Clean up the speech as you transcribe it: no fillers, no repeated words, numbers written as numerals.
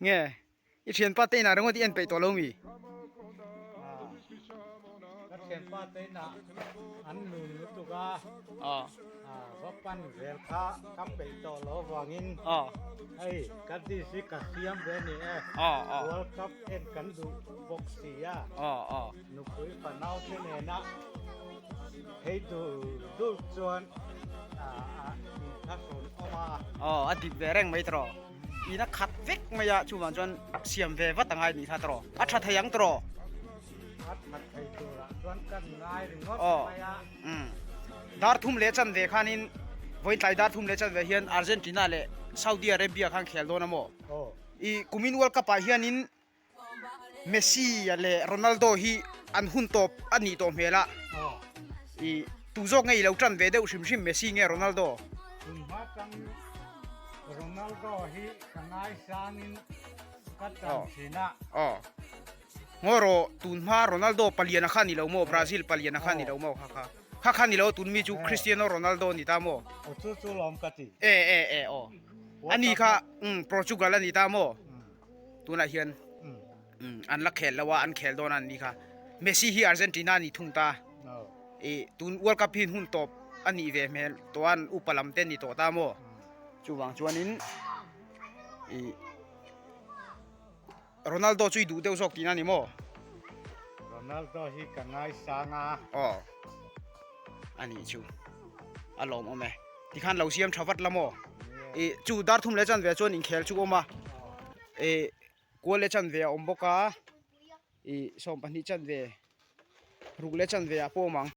Nge i thianpa te inah ringawt i en peih tawh lo mi? Ka thianpa te inah an lun lutuk a, va pan zel kha ka peih tawh lo avangin hei ka dish hi ka siam ve a ni e, World Cup en kan duh bawk si a, nupui fanau te nena phei dur dur chuan inthlahrun awm a. Aw a dik ve reng mai tawh. In a khat vek mai a chuvang chuan siam ve vat angai nih kha tawh a tha thei ang tawh. A tha thei turah chuan kan ngai ringawt mai a. Umm dar thum leh chanve khanin vawiin tlai dar thum leh chanve hian Argentina leh Saudi Arabia khan khel dawn a maw? I kumin World Cup ah hianin Messi leh Ronaldo hi an hun tawp a nih tawh hmel a, i tu zawk nge i lo tan ve deuh hrim hrim Messi nge Ronaldo? Tunhma tang Ronaldo hi ka ngaisangin ka tan thin a. Aw. Ngaw rawh tunhma Ronaldo paliana kha ni lo maw Brazil paliana kha ni lo maw kha kha. Kha kha ni lo tun mi chu Cristiano Ronaldo ni ta maw? Aw chu chu lawm ka ti. E e e aw. Ani kha Portugal a ni ta maw? Tunah hian an la khel lo a, an khel dawn a ni kha. Messi hi Argentina a ni thung ta. I tun World Cup hi hun tawp a nih ve hmel tawh a, upa lam te a ni tawh ta maw? Chuvang chuanin i Ronaldo chu i duh deuh zawk tihna a ni maw? Ronaldo hi ka ngaisang a. Aw a nih chu a lawmawm e. Tikhan lo siam tha vat la maw? Ih chu dar thum leh chanve chuan inkhel chu a awm a, ih kual leh chanve a awm bawk a, ih 12 chanve ruk leh chanve ah pawh a awm ang.